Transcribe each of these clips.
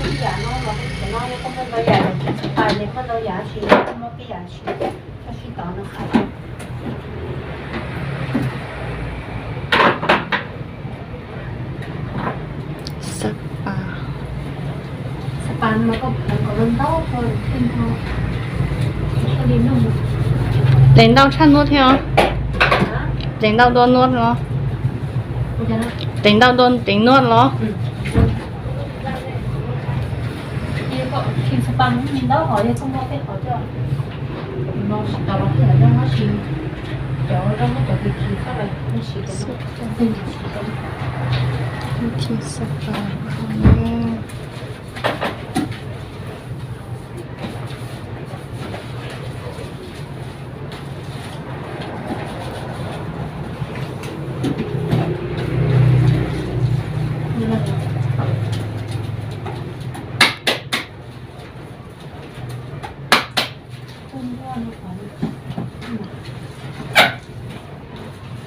Ib yam no los cov no yog koj muaj ntau yam, yog tsis tau ces muaj ntau yam tsis, koj muaj ib yam tsis, koj sib tov no xav. Xab pas. Xab pas no koj pheej kom ntau ntau, deev ntau tshaj nuab thiab os. Deev ntau dua nuab los? Deev ntau dua deev nuab los?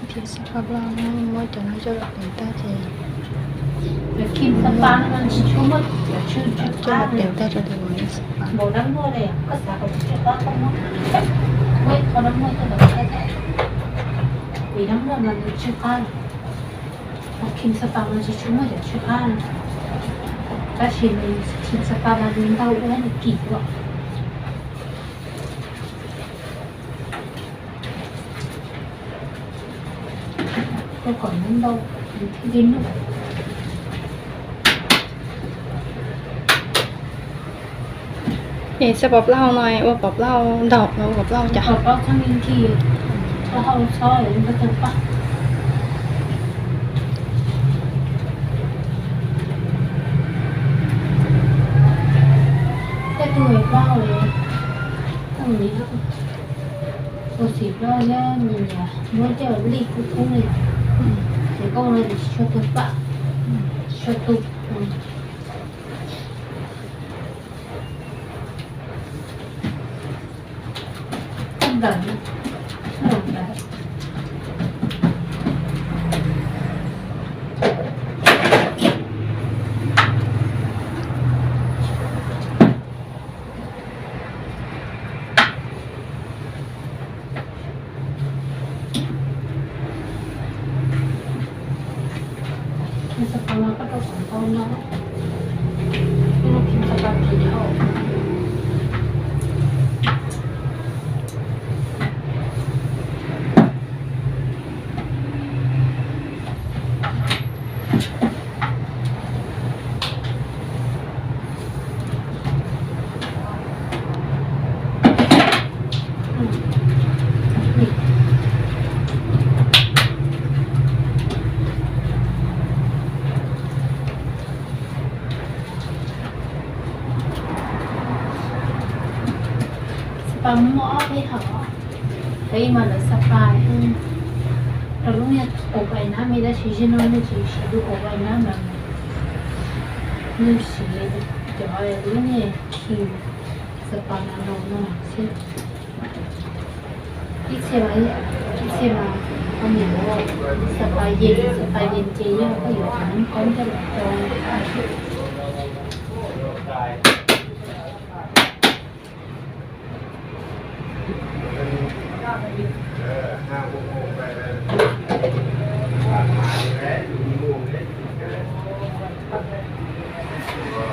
Thiab xab pas loj no muab cov no coj los teev tag ces, coj los teev tag rau tus uas xab pas. Tab sis nws tsis txawj pab mas nws ntau ua nws kim lawm. Ua kom nws ntau, nws thiaj li noj. Es xab pos plaub hau no ua pos plaub hau ntaug los ua pos plaub hau cas? Pos plaub txhob nki nki, plaub hau txhob ntaug tau paj. Tej tug plaub hau, ua xim plaub thiab nyias muab coj lij kub kub li, ces koj ua no ces tsis tshua tu paj, tsis tshua tu. Xab pas muaj ob peb hom, tab sis mas lawv xab pas rau lub niag kaus vais nab me, tab sis zaum no nej tsis siv lub kaus vais nab lawm, nej siv cov lub niag kis xab pas no no xwb. Ib txhia mas, ib txhia mas, xab pas yees, xab pas yees ces yog koj yuav cov noob koob coj los rau.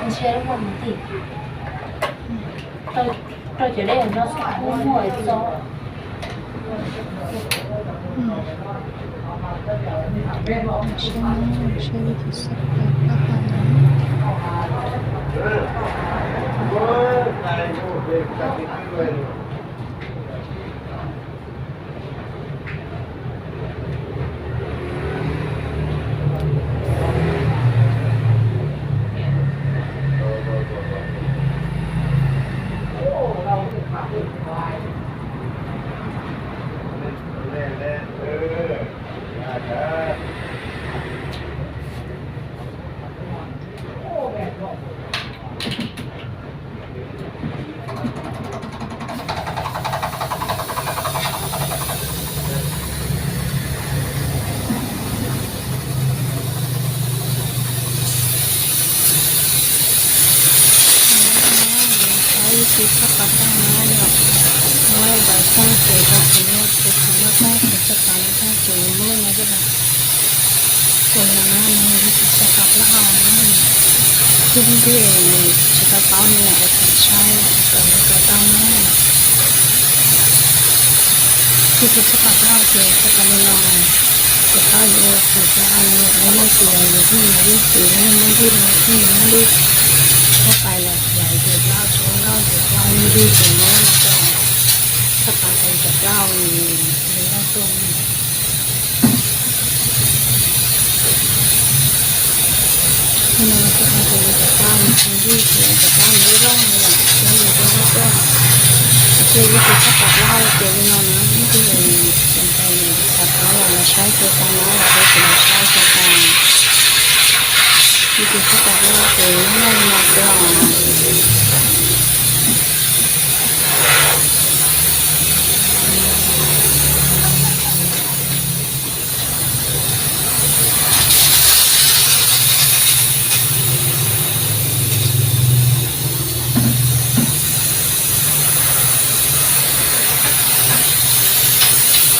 Ntshe muaj mus tim rau cov dej no xwb kuj muaj tso. Muab no coj los ua li no na, yog tsis tau paub no, tsis tau paub no es kom saib kom nws kom tau na. Yog tsis tau paub ces txhob kom li no, ces tau yuav ua tsis tau no, yog tias yus tus me nyuam yog txiv, yog muaj nrig no, tus me nyuam muaj nrig, muab pais los lawm ces tau tsuav nkauj ces tau muaj nrig ces muab no coj, txhob paub kom tau nws li nkauj tuaj. Hnub no kuv hais tias yus cov kab nws tsis nrig thiab cov kab nws zoo li lawm, cov nws zoo li tuaj. Ces yus tus txhob pom laj ces li no na, ib tug tseem tais nws txav qab los saib ces tau na, los saib ces los saib ces tau. Yus tus txhob pom laj ces noj li no xwb os.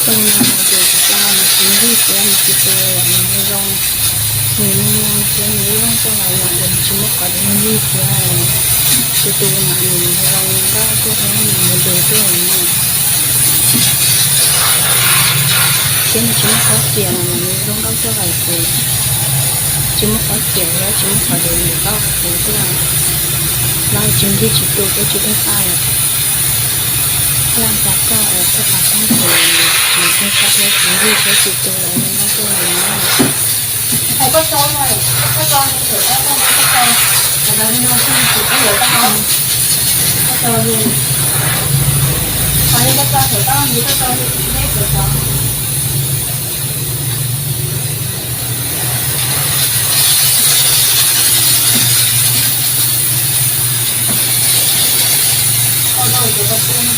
Tau no ces tsis tau, nws tsis nrig thiab nws tsis tu, nws zoo, nws zoo thiab nws zoo tuaj los yom, nws tsis muaj qhov nws nrig thiab, tu tu mas nws zoo nkauj tuaj thiab nws mus lus tuaj no. Thiab nws tsis muaj qhov txias los nws zoo nkauj tuaj lawm ces tsis muaj qhov txias thiab tsis muaj qhov dev nws tau qhov tuaj. Lawv tsis nrig tsis tu thiab tsis pheej paj lawm. Laj cas koj es txhob pom laj ces nws pheej paj thiab tsis nrig thiab tsis tu lawm zoo nkauj tuaj lawm na. Thầy có cho rồi, có cho rồi, thầy có cho, thầy nói đi luôn, không chịu có lỗi tao không? Có cho luôn. Thầy có cho, thầy có gì có cho, thầy biết được không? Con đâu rồi, con tu nó.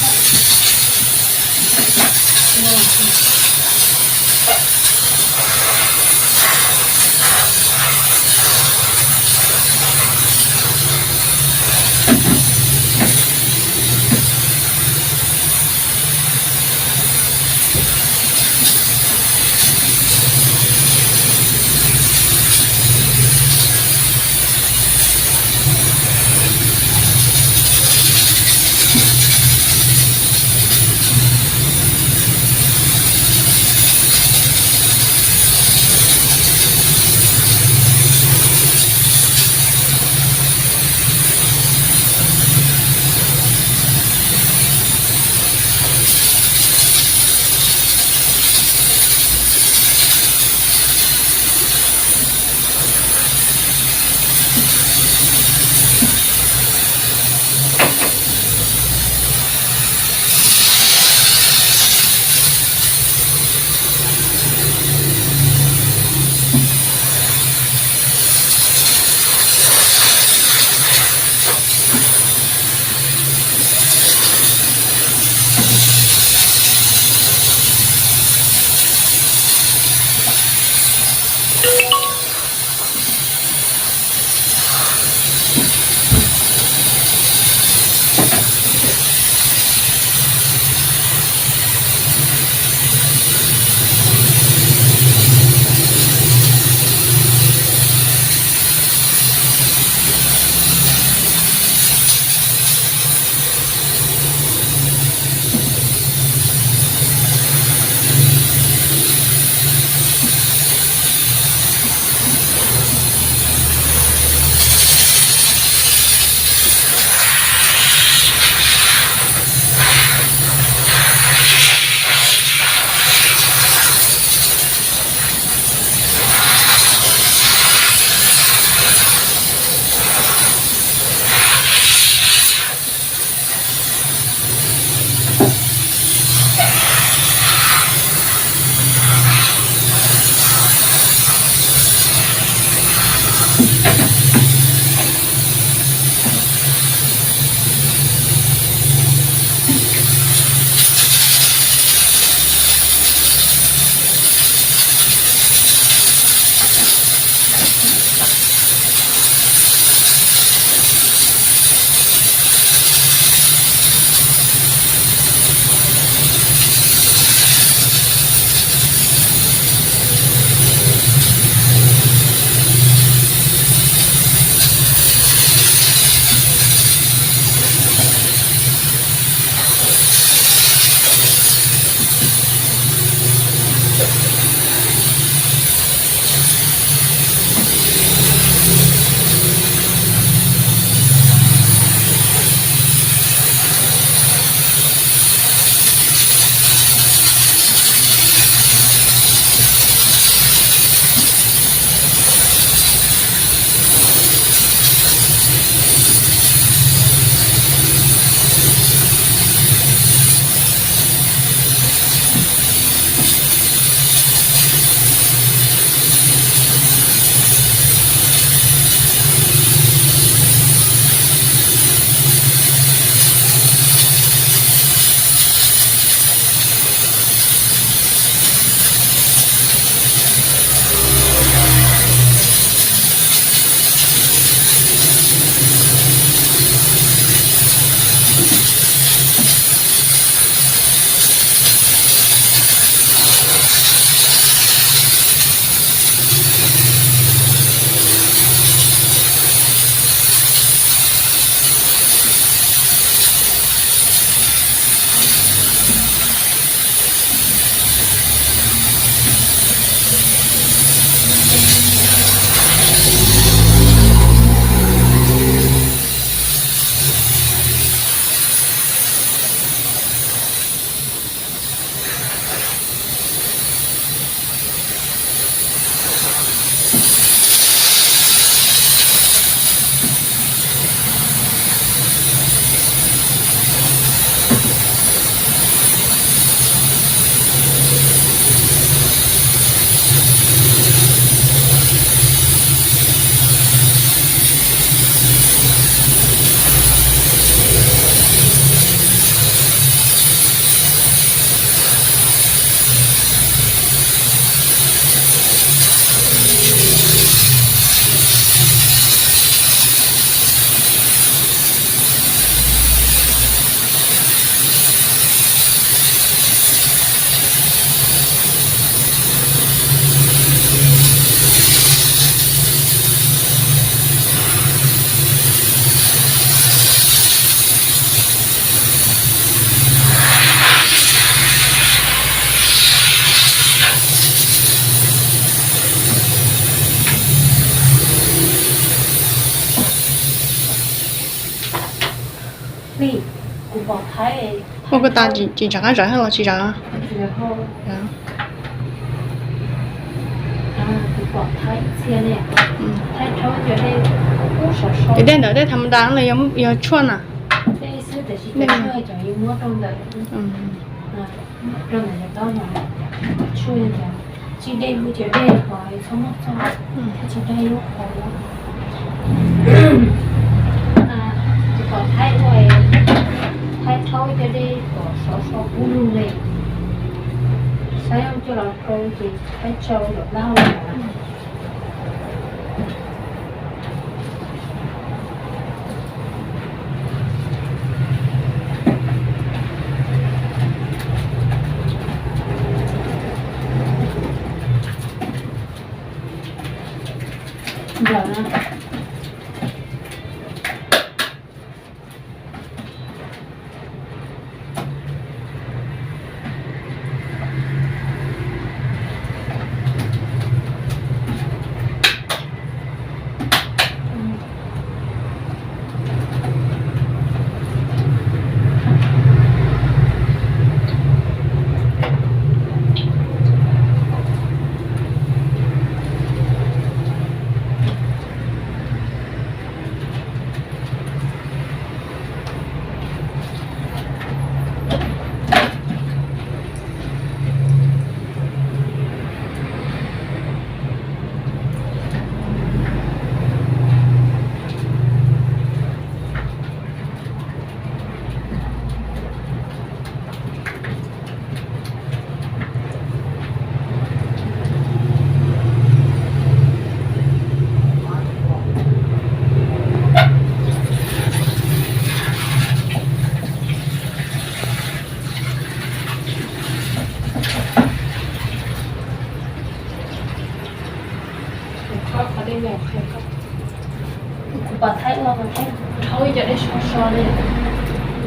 Ua ko tas tsis ntshav qab zawv los tsis zawv? Ces dej ntawd dej tham ma das los yog tshuaj na? Tsis dej lub ces dej qhov txhob muab txog, thiab tsis dej lub qhov. Tus kom thaib ua, thaib rhaub cov dej kom sov so kub lug li. Saib coj los rau ces thaib tsau los dab los.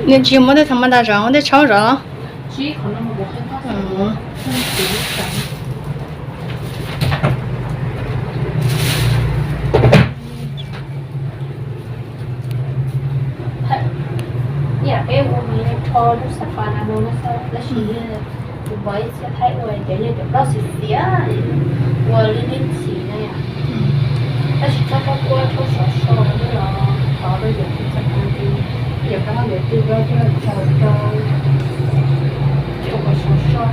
Nws tsis muab tej tham ma das zov, muab tej tshaub zov los? Ib yam peb ua rho lub xav pas na no no xwb, tab sis kuv pom ib txhia thaij ua cov yog cov plaub xiav xiav, ua li li ntxim na yom. Tab sis txhob txhob kuab, txhob sov so li los tov rau yus tus xav pas, yus rau yus tus rau coj los tsaws rau, coj kom sov so.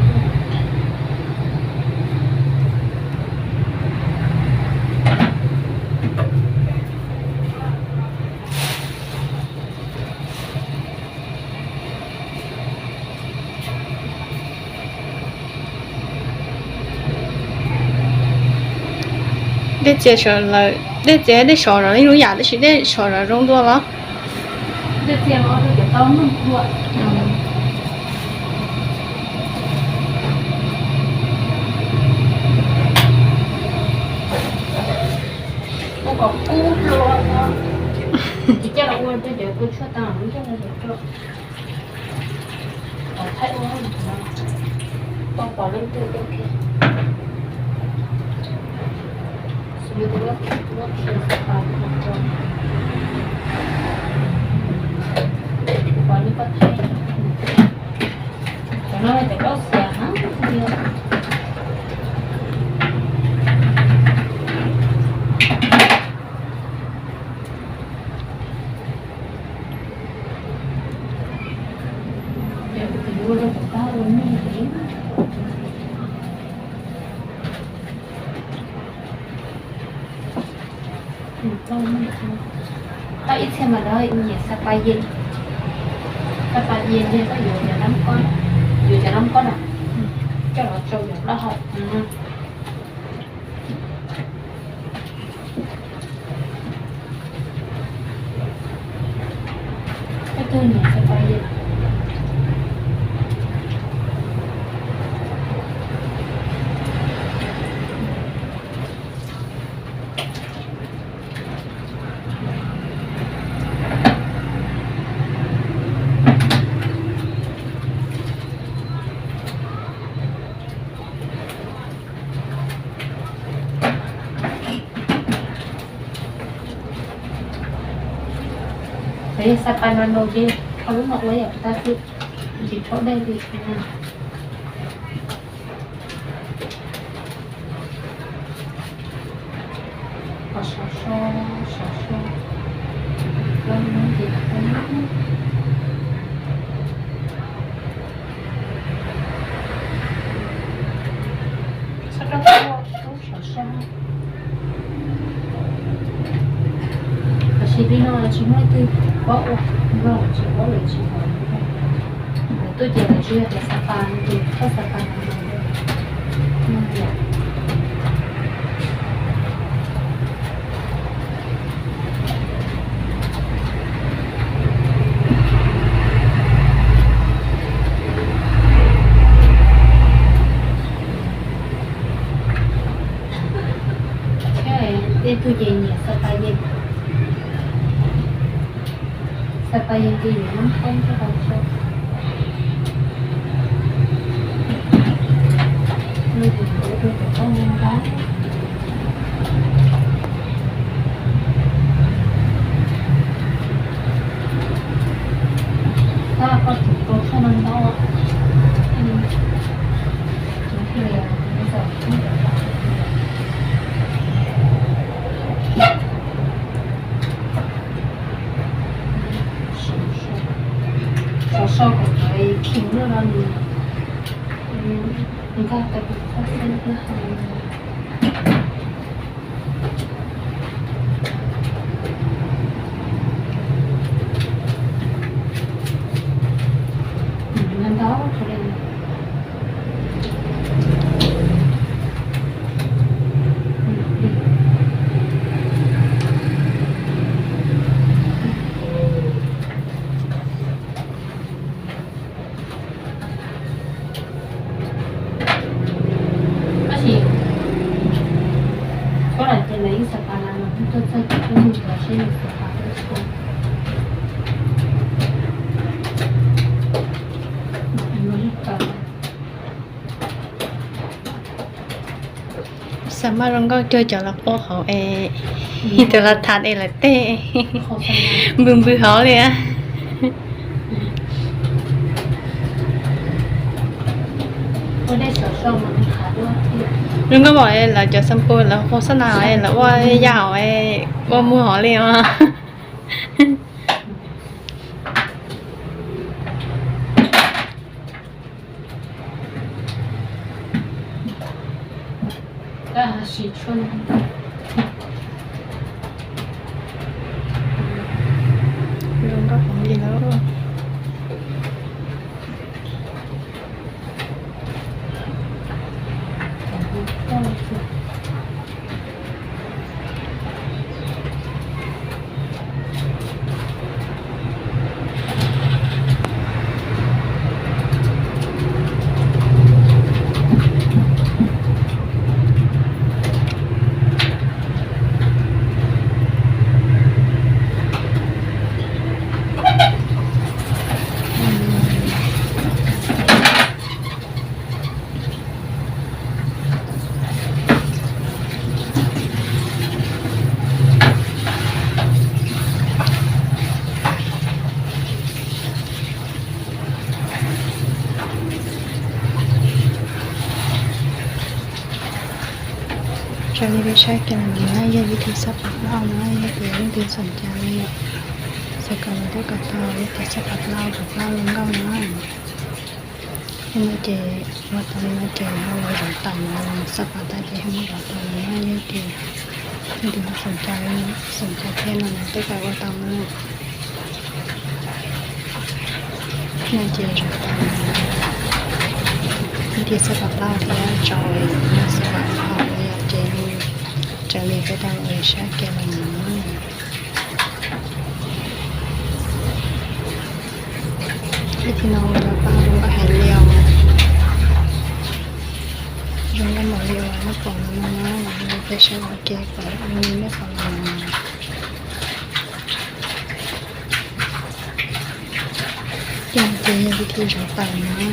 Dej txias sov lawm, dej txias dej sov zov ib lub yam tab sis dej sov zov zoo dua los? Ua kom kub hlua, tsis coj los ua rau cov kua tshuaj tas, coj los rau. Thaij ua, tau pom leej twg ua kiag. Cov no cov plaub xiav heev tiag. Koj ib txhia mas lawv nyiam xav pas yes, xav pas yes yog koj yuav cov nab koj, yuav cov nab koj na, coj los tsau yog plaub hau. Xav pas no no ces Lub no ua yam tas xwb, tsis rhaub dej li. Sov so, sov so, sov so. Sov so. Tam sim li no tsis muaj leej twg paub ua, nrog tsis paub lawm tsis paub. Lawv tuaj ces lawv tsis yog tias Sapa no ces thaj Sapa no. Tej tug ces nyiam Sapa Yees. Sapa Yees ces nyiam Hmoob Thoob thiab tau tso. Nuj ces nyiam ua rau cov koj nqa nqa. Tab koj tseem rau tshaj no ntau. Sov so kom tau khi lub no nws nkag tau kuv qhov xeeb thiab. Ntau ntau. Tab sis koj lam ces lawv ib xav pas las los hnub tuaj txog ces koj mus txog seb nws xav pas tau tsis tau. Xav mas zoo nkauj cuag cov lawv quaj hauv es, cov lawv tham es lawv tej npws npws hauv li. Zoo nkauj npaum lawv cov xampoo lawv hu xab na lawv ua yam hauv ua muag hauv li os. Zoo nkauj heev li lawm. Raws li peb saib kiag no na yog vib thib xab pas plaub no, yog tias leej twg xoom cai li, xav kom lawv tuaj kawm tau vib thib xab pas plaub, pas plaub zoo nkauj no. Yog no ces ua tau li no ces ho los zov tawm no, xab pas tag ces ho muab zov tawm no na. Yog tias leej twg ho xoom cai, xoom cai thiab no tuaj kawm ua tau na. No ces zov tau vib thib xab pas plaub thiab tso xab pas plaub yom, ces raws li peb tau ua saib kiag los no. Ib thim no ua tau paj zoo nkauj heev li os. Zoo nkauj npaum li uas nej pom no no na, peb saib ua ke kom zoo li nej pom no. Ces yog vib thib zov tawm no.